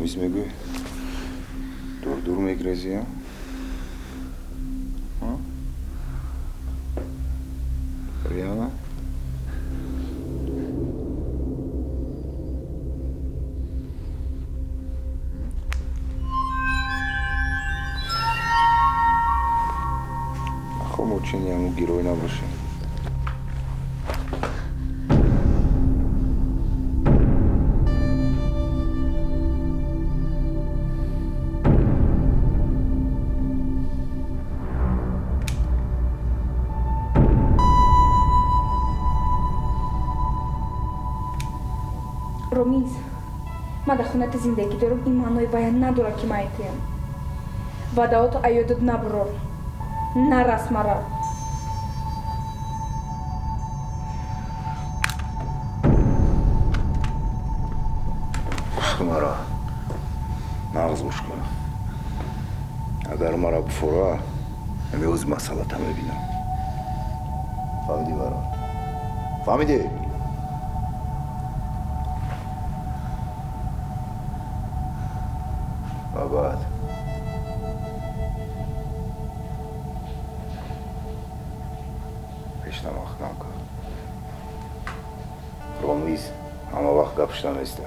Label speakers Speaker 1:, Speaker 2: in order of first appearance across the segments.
Speaker 1: Ромиз мегӯй? Дур-дур мегрезӣ, а? Риана? Хомочини ҳамун гирой набошем.
Speaker 2: Ромиз, ман дар хонати зиндагӣ дорам, ин маънои вая надорад, ки ман айтоям. Ваъдаото аёдат набурор. Нарас мара.
Speaker 1: Гӯш кун мара. Нағз гӯш кун. Агар мара буфора, ҳамин ози масъалата мебинам. Фаҳмидӣ маро? Фаҳмидӣ? Ва баъд пешна маҳкам кун. Ромиз ҳама вақт гапш наместа.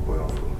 Speaker 1: Поён фурӯ.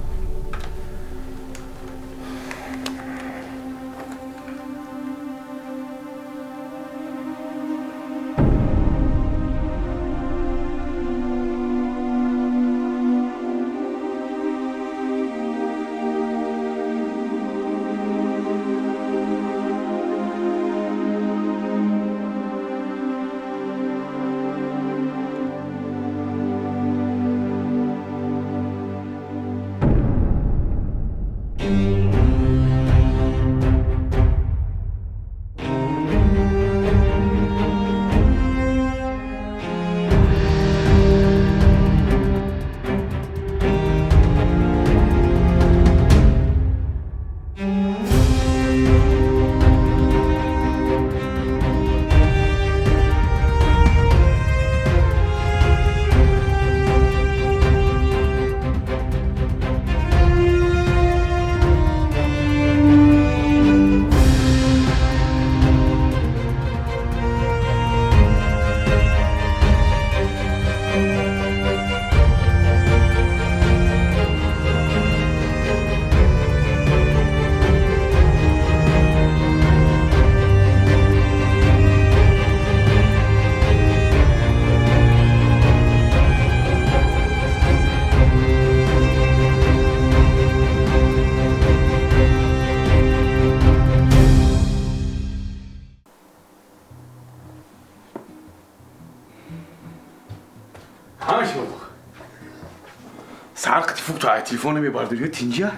Speaker 3: Сар қити фук то телефон мебардори, тинҷа?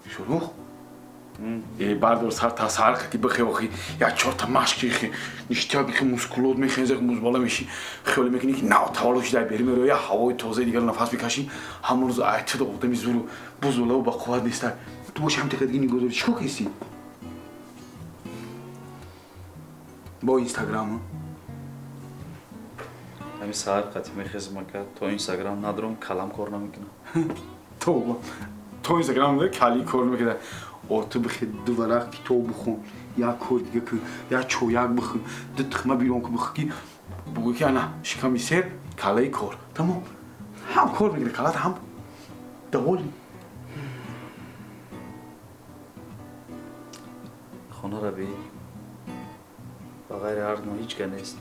Speaker 3: Шурух? Э, бардор сар та сар қити бихе охи, я чорта машки хи, ништя бихи мускулот мехезех музбала меши, хиёл мекунӣ ки нав таваллуд шидай бери меро, я ҳавои тозаи дигар нафас мекашӣ, ҳамон рӯз айтида одами зуру бузулаву ба қувват нестай. Ту боши ҳам теқа диги нигоҳ дорӣ, чӣ кор кистӣ? Бо Инстаграм?
Speaker 4: Ҳамин саҳар қати мехезам, ака, то Инстаграм надорам, калам кор намекунам.
Speaker 3: Тоба. То Инстаграм надорӣ, кали кор намекунад. О, ту бихе ду варақ китоб бихон, як кор дига кун, як чояк бихӯр, ду тухма бирон ку бихӯр, ки бугӯ ки ана шиками сер, калаи кор. Тамом. Ҳам кор мекунад, калат ҳам доволӣ.
Speaker 4: Хонара би ба ғайри ҳар мо ҳеҷ ка нест.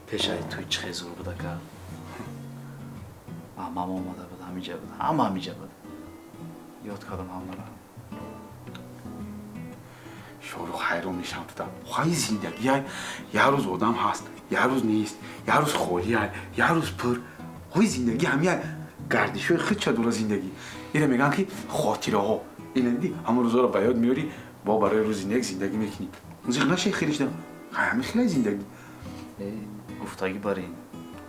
Speaker 4: Пешаи туй чӣ хел зур буд, ака. Амам омада буд, ҳамиҷа буд, ҳама ҳамиҷа буд. Ёд кардам ҳамаро.
Speaker 3: Шорух, ҳайрон мешавам туда. Хай зиндагиай, як рӯз одам ҳаст, як рӯз нест, як рӯз холиай, як рӯз пур. Хой зиндагӣ ҳамияй гардишҳои худша дора зиндагӣ. Ина мегӯянд ки хотираҳо. Ина дидӣ, ҳамон рӯзҳоро ба ёд меорӣ, бо барои рӯзи нек зиндагӣ мекунӣ. Зиқ нашай хелишда. Хай ҳамин хелай зиндагӣ.
Speaker 4: Э, гуфтагӣ бар ин.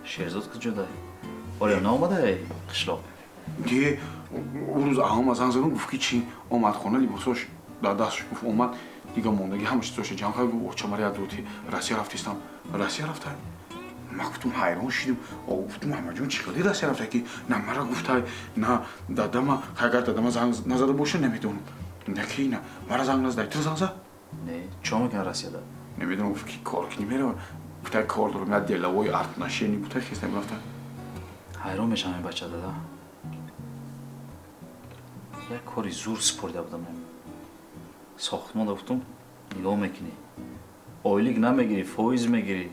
Speaker 4: Шерзод куҷодай? Оё наомадай қишлоқ?
Speaker 3: Де, ӯ рӯз аҳама занг задам, гуфт ки чӣ омад хона, либосош дар дастш, гуфт омад, дига мондагӣ ҳама чизоша ҷамъ кард, гуфт оча мара як доти Россия рафтистам. Россия рафтай? Ман гуфтум ҳайрон шидим. Гуфтум Муҳаммадҷон чӣ хеле Россия рафта ки на мара гуфтай, на дадама, агар дадама занг назада боша намедонам. На ки на, мара занг назадай. Ту занг зад?
Speaker 4: Не, чо мекунад Россияда?
Speaker 3: Намедонам, гуфт ки кор ки намерава. Гуфтай кор дорам, я деловой отношения, гуфтай хест намерафта.
Speaker 4: Ҳайрон мешавам ин бача дада. Як кори зур супорида будам. Сохтмонда гуфтум, нигоҳ мекунӣ. Ойлик намегирӣ, фоиз мегирӣ.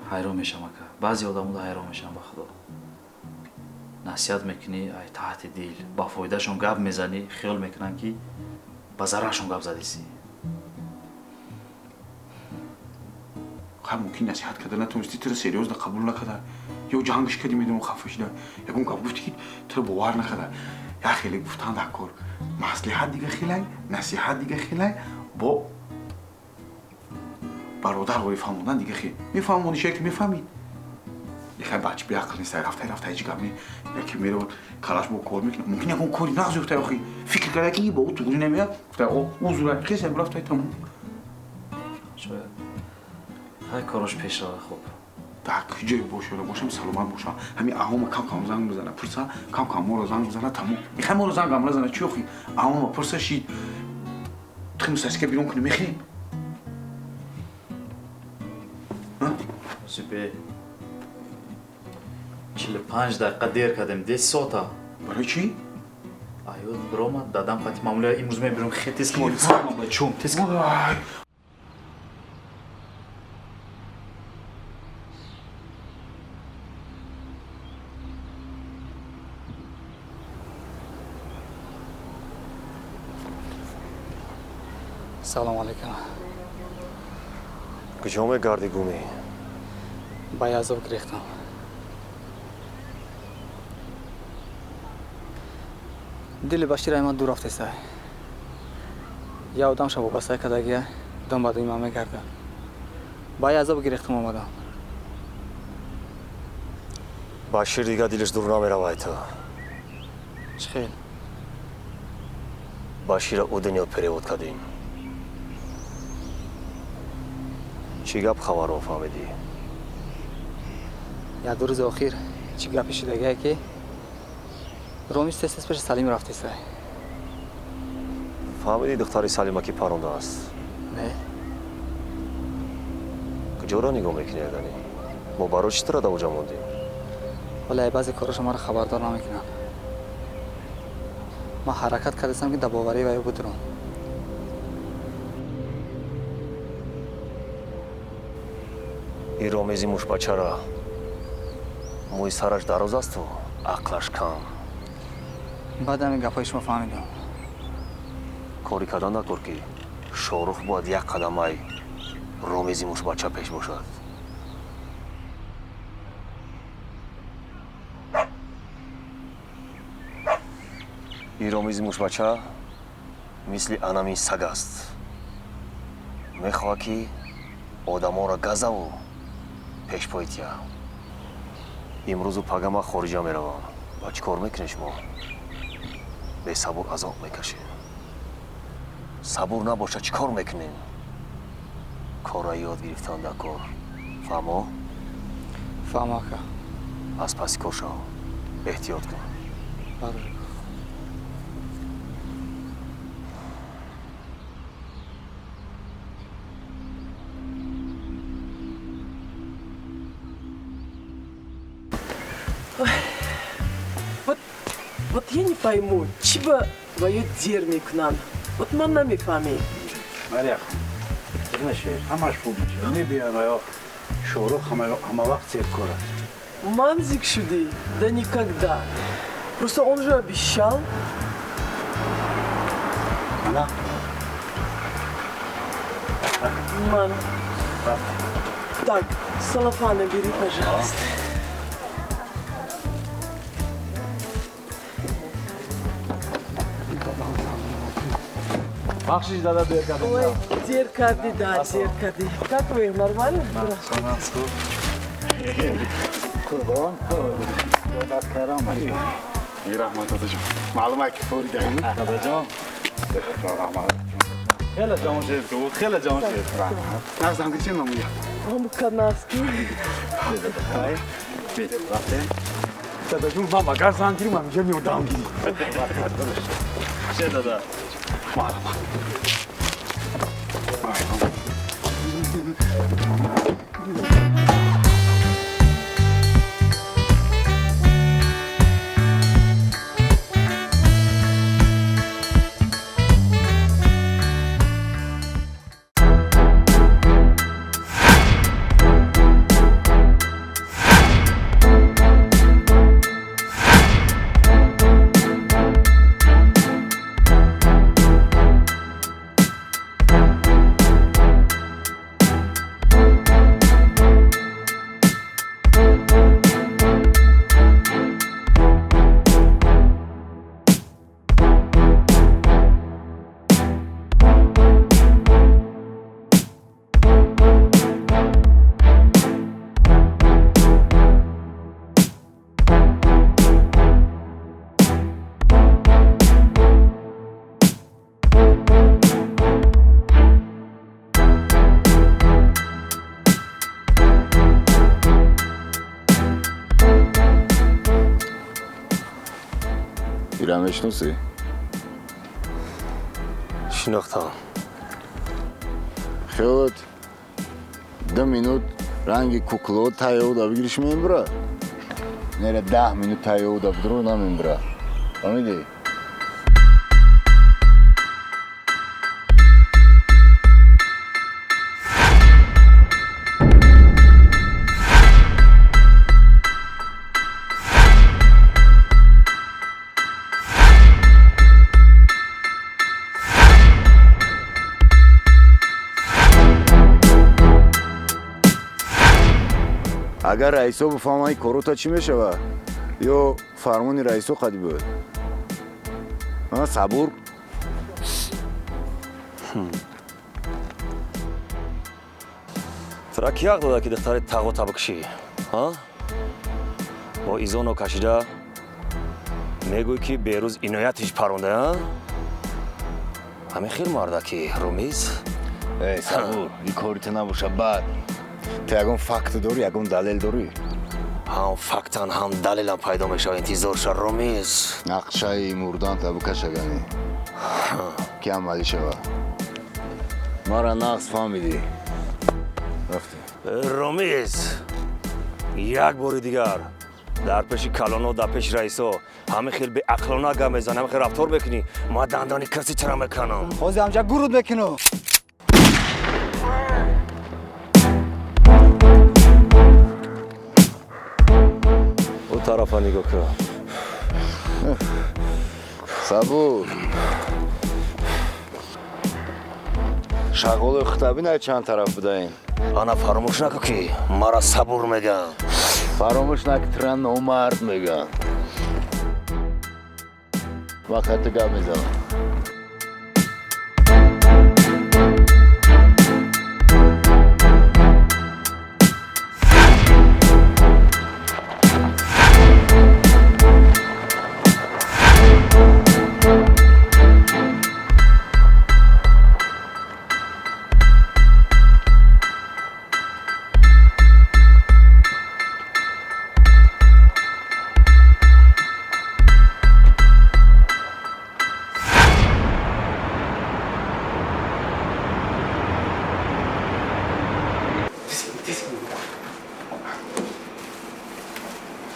Speaker 4: Ҳайрон мешавам ака. Баъзе одамода ҳайрон мешавам ба худо. Насиҳат мекунӣ, ай таҳти дил, ба фоидашон гап мезанӣ, хиёл мекунанд ки ба зарарашон гап задисӣ.
Speaker 3: Хай мумкин насиҳат карда натонистӣ, туро серьёзно қабул накарда. Ё ҷангш кардӣ, медонам хафа шуда. Ягон гап гуфтӣ ки туро бовар накарда. Як хеле гуфтан дар кор. Маслиҳат дига хелай, насиҳат дига хелай, бо бародар вори фаҳмондан дига хел. Мефаҳмонӣ шая ки мефаҳмид. Яхай бача беақл нест, рафта рафта ҳеҷ гап не. Яке меравад калаш бо кор мекунад. Мумкин ягон кори нағз ёфта охи. Фикр карда ки бо ӯ туғри намеяд. Гуфта о ӯ зура хес рафта тамом.
Speaker 4: Шояд ҳай корош пеш рава хуб.
Speaker 3: Дар куҷое бошад, бошам саломат бошам. Ҳамин аҳома кам кам занг бизана, пурса, кам кам моро занг бизана, тамом. Мехоҳем моро занг ҳам назана, чӣ охи? Аҳома пурса шид. Тухми сасика бирон кунем, мехоҳем.
Speaker 4: Супе. 45 дақиқа дер кардем, 10 соата.
Speaker 3: Барои чӣ?
Speaker 4: Аёд биромад, дадам қати маъмулия имрӯз мебирам, хе тез ки чум, тез ки.
Speaker 5: Салом алейкум.
Speaker 6: Куҷо мегардӣ гумӣ?
Speaker 5: Ба язоб гирехтам. Дили Башир ма дур рафтеса. Я одам шабо басай кадагия, дом ба дуи ман мегардад. Ба язоб гирехтам омадам.
Speaker 6: Башир дига дилаш дур намеравад ту.
Speaker 5: Чӣ хел?
Speaker 6: Башира ӯ дунё перевод кардем. Чӣ гап хабарро фаҳмидӣ?
Speaker 5: Як ду рӯзи охир чӣ гапе шудагие ки Ромис тез тез пеши Салим рафтеса.
Speaker 6: Фаҳмидӣ духтари Салима ки парондааст?
Speaker 5: Не.
Speaker 6: Куҷоро нигоҳ мекунӣ агани? Мо барои чӣ туро давоҷа мондем?
Speaker 5: Вале баъзе короша маро хабардор намекунанд. Ман ҳаракат кардастам ки дар боварии вай будурам.
Speaker 6: Ин ромези мушбачара мӯи сараш дароз асту ақлаш кам.
Speaker 5: Баъд ҳамин гапҳои шумо фаҳмидам.
Speaker 6: Кори кардан накор ки Шоҳрух бояд як қадамай ромези мушбача пеш бошад. Ин ромези мушбача мисли анамин саг аст. Мехоҳад ки одамонро газаву пешпои тия. Имрӯзу пага ман хориҷа меравам. Ба чӣ кор мекунед шумо? Бесабур азоб мекашед. Сабур набошад чӣ кор мекунем? Корра ёд гирифтан дар кор. Фаҳмо?
Speaker 5: Фаҳмо, ака.
Speaker 6: Аз паси кор шав. Эҳтиёт кун.
Speaker 5: Барор.
Speaker 7: Вот я не пойму, чиба твое дерми к нам. Вот ман намефаҳмӣ.
Speaker 8: Мария, нашед, ҳамаш хуб мешавад. Мебиён оё Шоҳрух ҳама вақт серкор аст.
Speaker 7: Мамзик шуди? Да никогда. Просто он же обещал.
Speaker 8: Она?
Speaker 7: Мам. Так, салафана бери, пожалуйста.
Speaker 8: Бахшиш дада дер кардем.
Speaker 7: Ой, дер карди, да, дер карди. Как вы, нормально?
Speaker 8: Қурбон, ёдат кардам.
Speaker 3: Раҳмат, дадаҷон. Маълум ки фори даҳӣ.
Speaker 8: Дадаҷон.
Speaker 3: Раҳмат.
Speaker 4: Хеле ҷавон шуд, хеле ҷавон шуд.
Speaker 3: Нағз ҳам гирчен мамуля.
Speaker 7: Ҳамуканаски.
Speaker 4: Рафтем.
Speaker 3: Дадаҷон, ман агар зан гирим, ҳаминҷа меодам гирӣ.
Speaker 4: Ше дада.
Speaker 3: Марҳамат.
Speaker 1: Ира мешиносӣ?
Speaker 6: Шинохтам.
Speaker 1: Хиёлат 2 минут ранги кукло тайёда бигириш мембура? Нера 10 минут тайёда бидро намембура. Фаҳмидӣ? Агар раисо бифаҳманд, корота чӣ мешавад? Ё фармони раисо қадӣ буд? Сабур.
Speaker 6: Тура ки ҳақ дода, ки духтари тағота бикушӣ? Бо изоно кашида мегӯй, ки берӯз иноятиш паронда, ҳамин хел марда ки Румиз.
Speaker 1: Эй, Сабур, ин кори ту набоша бад. Ту ягон факт дорӣ, ягон далел дорӣ?
Speaker 6: Ҳам фактан, ҳам далелам пайдо мешавад. Интизор ша, Ромиз.
Speaker 1: Нақшаи мурданта бикашагани, ки амалӣ шавад. Мара нағз фаҳмидӣ. Рафтем.
Speaker 6: Ромиз, як бори дигар дар пеши калоно, дар пеши раисо ҳамин хел беақлона гап мезанӣ, ҳамин хел рафтор мекунӣ, ман дандони кирси чара меканам.
Speaker 5: Ҳозир ҳамҷа гуруд мекуну.
Speaker 6: Тарафа нигоҳ кун.
Speaker 1: Сабур. Шағолои хутаби най чанд тараф будаем.
Speaker 6: Ана фаромӯш накун, ки мара Сабур мегӯянд.
Speaker 1: Фаромӯш накун, тура номард мегӯянд. Вақт ту гап мезанам.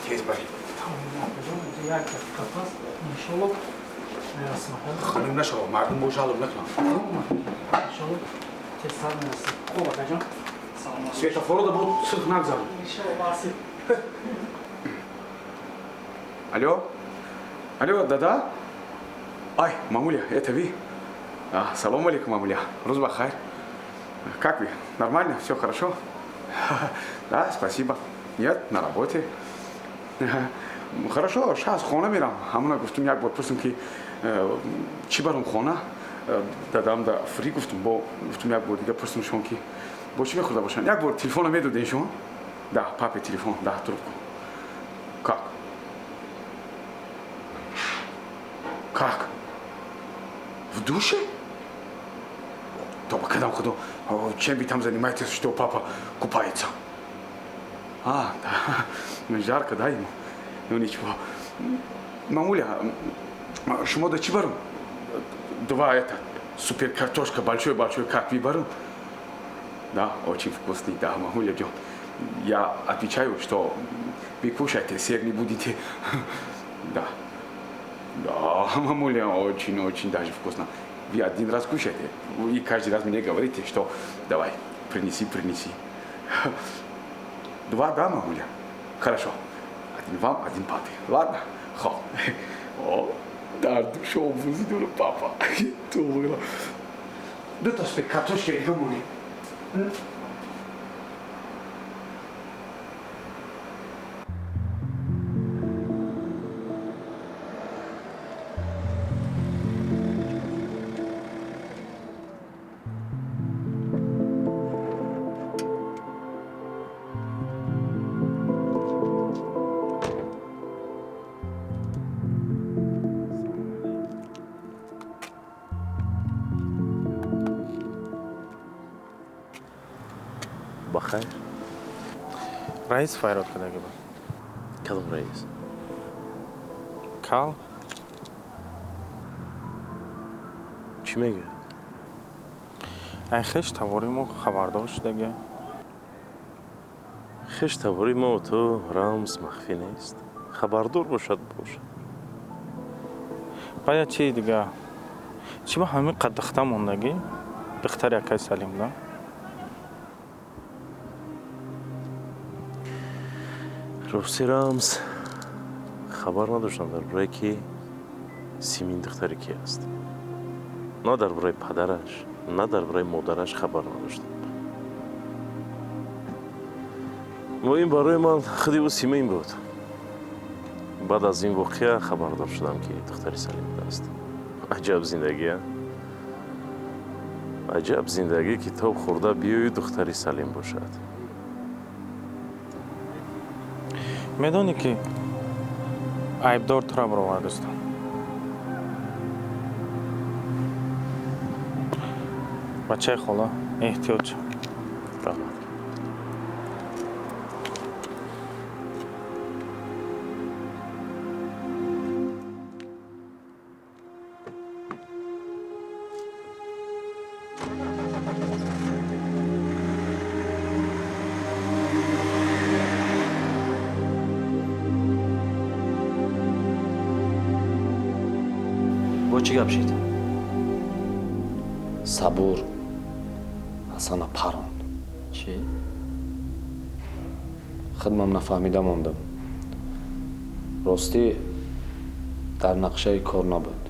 Speaker 3: Тез барем.
Speaker 5: Як дақиқа пас, иншолло мерасам.
Speaker 3: Ханим нашава, мардум бо жалоб накунанд.
Speaker 5: Иншолло тезтар мерасам. Хуб, акаҷон. Салом.
Speaker 3: Светофоро да бо сирх нагзарам.
Speaker 5: Иншолло марси.
Speaker 3: Алло? Алло, дада? Ай, мамуля, это вы? Салом алейкум, мамуля. Рӯз ба хайр. Как вы? Нормально? Все хорошо? Да, спасибо. Нет, на работе. Хорошо, сейчас хона мерам. Ҳамона гуфтум, як бор пурсум, ки чӣ барам хона? Дадам да фри гуфтум, бо гуфтум як бор дига пурсум шумо, ки бо чӣ мехӯрда бошанд. Як бор телефонро медодем шумо? Да, папе телефон, да, трубку. Как? Как? В душе? Тоба кадам худо, чем вы там занимаетесь, что папа купается? А, да, жарко, да, ему? Ну ничего. Мамуля, шумо да чӣ барум? Два это, супер картошка, большой-большой, как вы барум? Да, очень вкусный, да, мамуля Джон. Я отвечаю, что вы кушаете, сыр не будете. Да. Да, мамуля, очень-очень даже вкусно. Вы один раз кушаете, и каждый раз мне говорите, что давай, принеси, принеси. Два, да, мамуля? Хорошо. Один вам, один папе. Ладно? Хоп. О, дар душо бузидура папа. То Ду то картошка гумони.
Speaker 9: Бахайр.
Speaker 10: Раис файрод кардагӣ буд.
Speaker 9: Кадом раис?
Speaker 10: Кал.
Speaker 9: Чӣ мегӯяд?
Speaker 10: Ай хеш тавори мо хабардор шудагӣ.
Speaker 9: Хеш тавори мо ту рамз махфӣ нест. Хабардор бошад бошад.
Speaker 10: Баъд чии дига? Чӣ ба ҳамин қад духта мондагӣ? Духтари акаи Салим, да?
Speaker 9: Рости рамз хабар надоштам дар бораe ки Симин духтари ки аст. На дар бораи падараш, на дар бораи модараш хабар надоштам. Муҳим барои ман худи ӯ Симин буд. Баъд аз ин воқеа хабардор шудам ки духтари Салим будааст. Аҷаб зиндагӣ, а? Аҷаб зиндагӣ ки тоб хӯрда биёю духтари Салим бошад.
Speaker 10: Медонӣ ки айбдор тура баровардастам. Бачаи хола, эҳтиёт шав.
Speaker 9: Раҳмат.
Speaker 4: Бо чӣ гап шид?
Speaker 11: Сабур Ҳасана паронд.
Speaker 4: Чӣ?
Speaker 11: Хидмам нафаҳмида мондам. Ростӣ дар нақшаи кор набуд.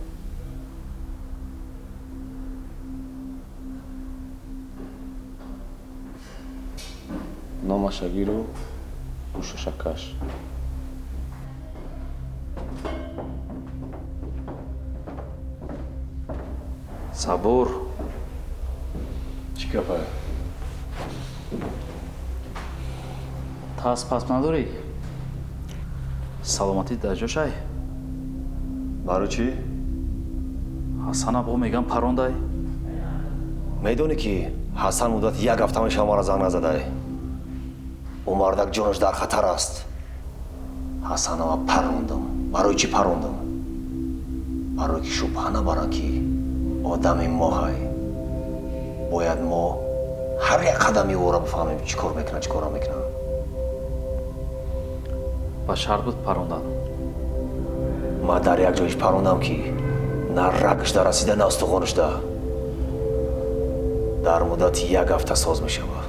Speaker 11: Номаша гиру гӯшаша каш.
Speaker 4: Сабур.
Speaker 11: Чӣ гапа?
Speaker 4: Тас пас надорӣ? Саломатӣ дар ҷошай?
Speaker 6: Барои чӣ?
Speaker 4: Ҳасан або мегам парондай.
Speaker 6: Медонӣ ки Ҳасан муддати як ҳафта мешава маро занг назадай. Ӯ мардак ҷонаш дар хатар аст. Ҳасанама парондам. Барои чӣ парондам? Барое ки шубҳа набаранд ки одами моҳай. Бояд мо ҳар як қадами ӯро бифаҳмем чӣ кор мекунад, чӣ кор намекунад.
Speaker 4: Ба шарт буд парондан.
Speaker 6: Ман дар як ҷоиш парондам ки на рагш да расида, на устухонаш да. Дар муддати як ҳафта соз мешавад.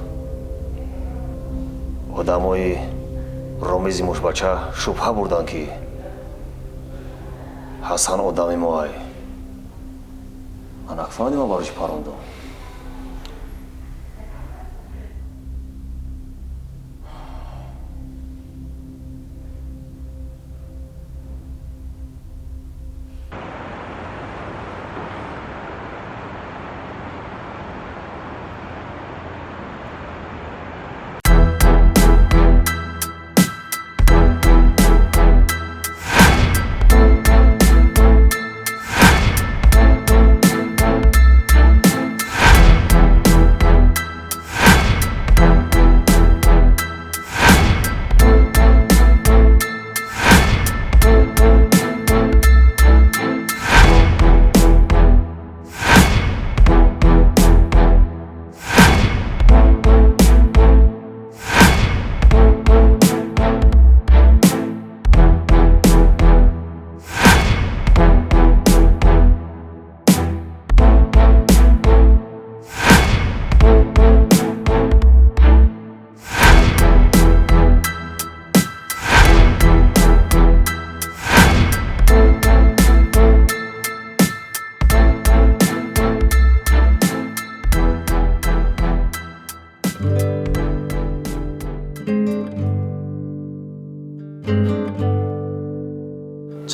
Speaker 6: Одамои ромизи мушбача шубҳа бурданд ки Ҳасан одами моҳай. Ман нафаҳмидам барои чӣ парондам.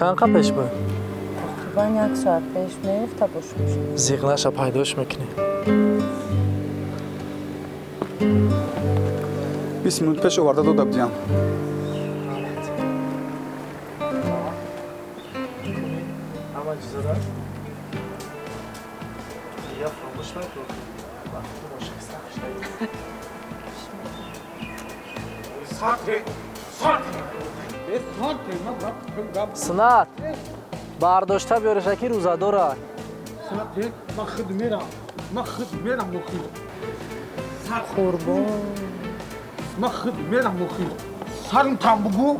Speaker 12: Чанд қа пеш буд?
Speaker 13: Тақрибан як соат пеш меёфта бошам.
Speaker 12: Зиқ наша, пайдош мекунӣ.
Speaker 3: 20 минут пеш оварда дода будиям.
Speaker 12: Ҳама чизода я фаромӯш накун, вақти мошин сахт. Сунат, бардошта биёреша, ки рӯзадора.
Speaker 3: Ман худ мерам, ман худ мерам охир.
Speaker 13: Қурбон.
Speaker 3: Ман худ мерам охир, сарм там бугу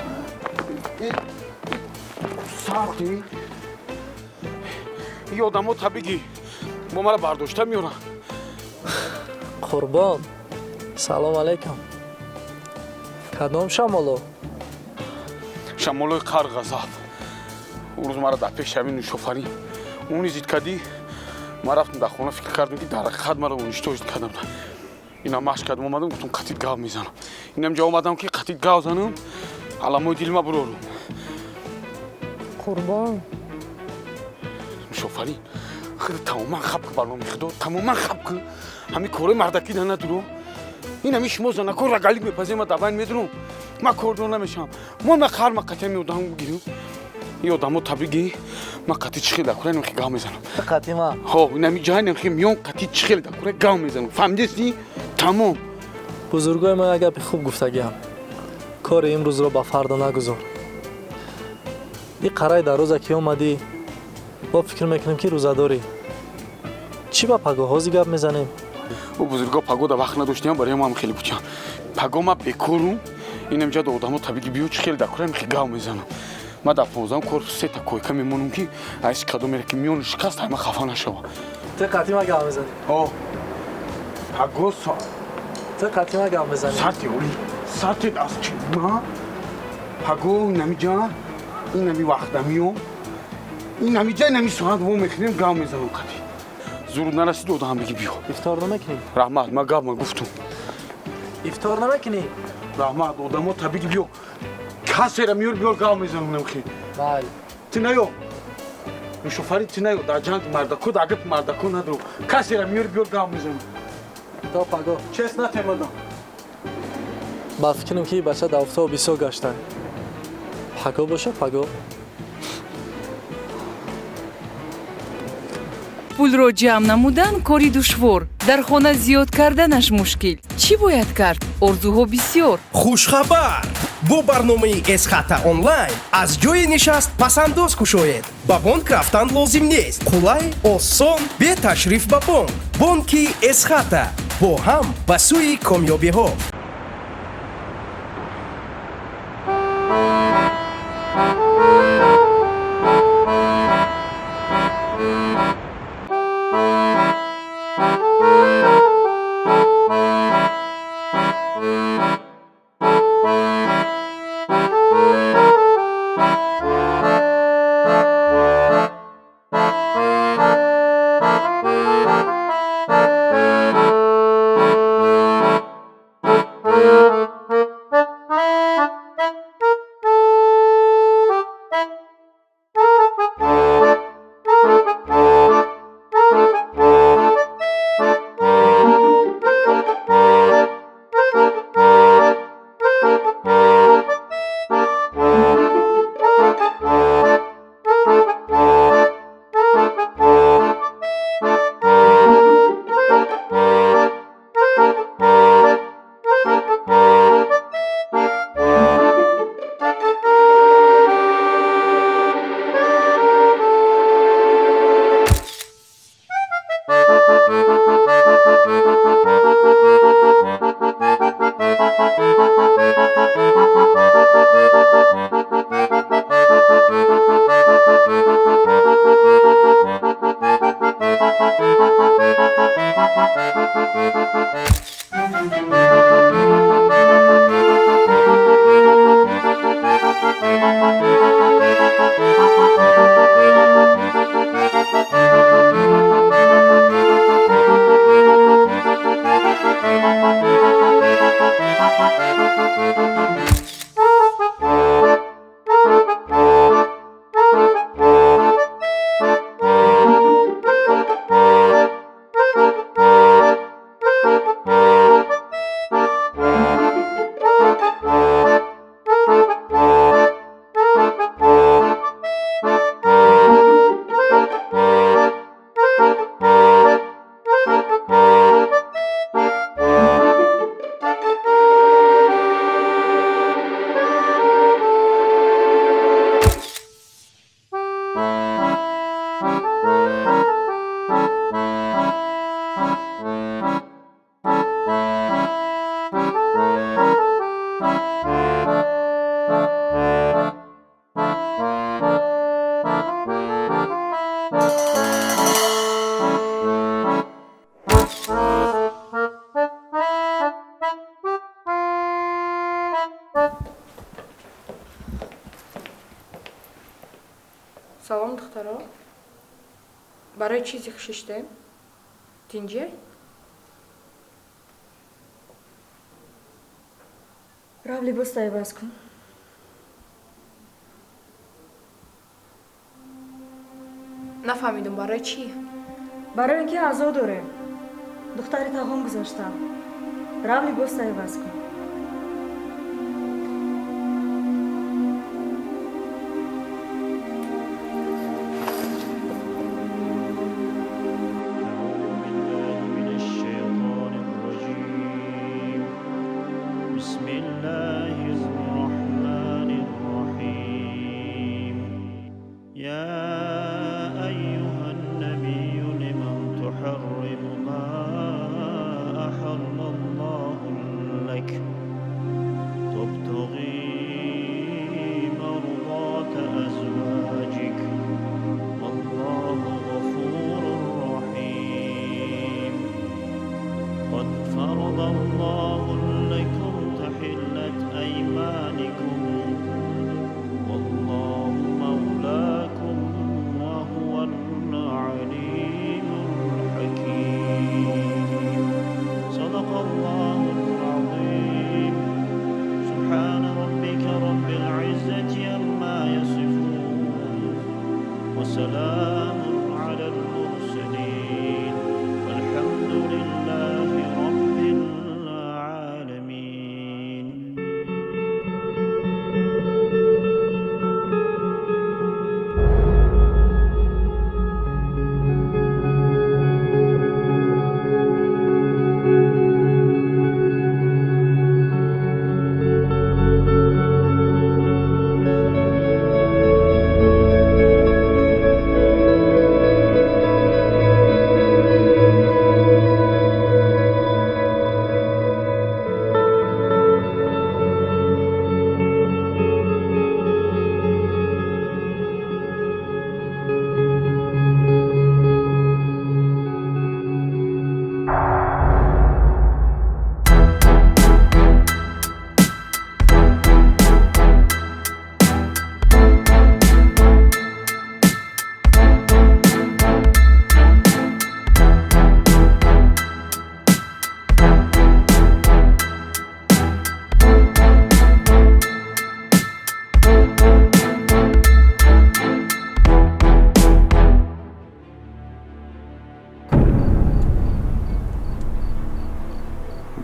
Speaker 3: сарти и одамо табиги бо мара бардошта меёранд.
Speaker 12: Қурбон, салом алейкум. Кадом шамоло?
Speaker 3: Шамолои қар ғазаб. Он рӯз мара дар пеши ҳамин нӯшофарин уни зид кардӣ. Ман рафтам дар хона, фикр кардам, ки дар ҳақиқат мара уничтожить кардам. Ина машқ кардам, омадам, гуфтам, қатит гав мезанам. Инам ҷо омадам, ки қатит гав занам, аламои дилма бурорум.
Speaker 13: Қурбон.
Speaker 3: Нӯшофарин, худ тамоман хаб ку, бар номи худо, тамоман хаб ку. Ҳамин корои мардакӣ да надуро. Ин ҳамин шумо занако рогалик мепазем, ма давайн медурам, ма кордор намешавам. Мо ма қар ма қатия меодам гирам. И одамо табиги ма қати чӣ хел дакура инам хи гав мезанам.
Speaker 12: Қати ма?
Speaker 3: Ҳо, инами ҷа инам хи миён қати чӣ хел дакура гав мезанам, фаҳмидести? Тамом.
Speaker 12: Бузургои мо як гапи хуб гуфтагиам: кори имрӯзро ба фардо нагузор. И қарай дар рӯза ки омадӣ, мо фикр мекунем, ки рӯзадорӣ. Чӣ ба пагоҳози гап мезанем?
Speaker 3: Ӯ бузурго пагода вақт надоштиям, барои ман хеле бучам. Паго ма бекорум. Инам ҷа одамо табиги биё чӣ хел дакура хи гав мезанам. Ма дар 15-ум корпус сета койка мемонам, ки айси кадом мера, ки миёни шикаст, ҳама хафа нашава.
Speaker 12: Ту қатӣ ма гап мезанӣ?
Speaker 3: О, паго.
Speaker 12: Ту қатӣ ма гап мезанӣ?
Speaker 3: Сати оли сати аз чи ма паго инами ҷа инами вақта миём, инами ҷа инами соат во мехӯрем, гав мезанам қатӣ. Зуруд нарасид, одам биги биё.
Speaker 12: Ифтор намекунӣ?
Speaker 3: Раҳмат, ма гап ма гуфтум.
Speaker 12: Ифтор намекунӣ?
Speaker 3: Раҳмат, одамо табиги биё. Касера миёр, биёр, гав мезанам хи.
Speaker 12: Бале.
Speaker 3: Ту наё. Нӯшофарин, ту наё, дар ҷанги мардако, дар гапи мардако надору. Касера миёр, биёр, гав мезанам.
Speaker 12: То паго.
Speaker 3: Чест натемадам.
Speaker 12: Ба фикрам, ки бача дар офтоб бисёр гашта. Паго боша, паго.
Speaker 14: Пулро ҷамъ намудан кори душвор, дар хона зиёд карданаш мушкил. Чӣ бояд кард? Орзуҳо бисёр.
Speaker 15: Хушхабар! Бо барномаи Эсхата онлайн аз ҷои нишаст пасандоз кушоед. Ба бонк рафтан лозим нест. Қулай, осон, бе ташриф ба бонк. Бонки Эсхата, бо ҳам ба сӯи комёбиҳо.
Speaker 2: Духтаро, барои чӣ зиқ шиштем? Тинҷиай?
Speaker 16: Рав, либоста иваз кун.
Speaker 2: Нафаҳмидум, барои чӣ?
Speaker 16: Барои ин ки аъзо дорем. Духтари тағом гузаштам. Рав, либоста иваз кун.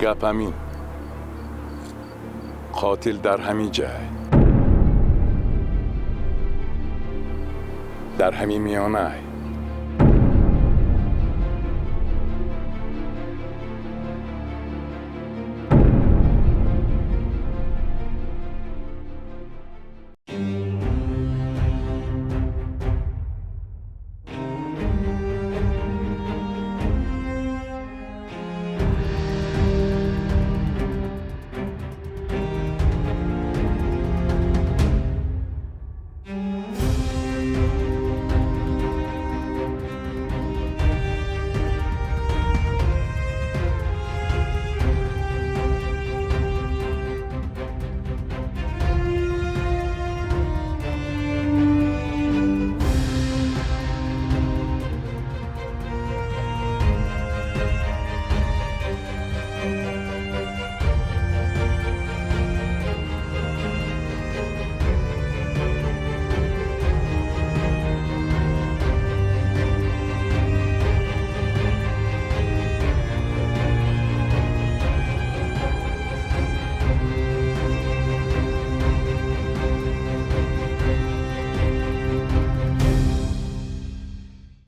Speaker 17: Гап ҳамин, қотил дар ҳамин ҷай, дар ҳамин миёнай.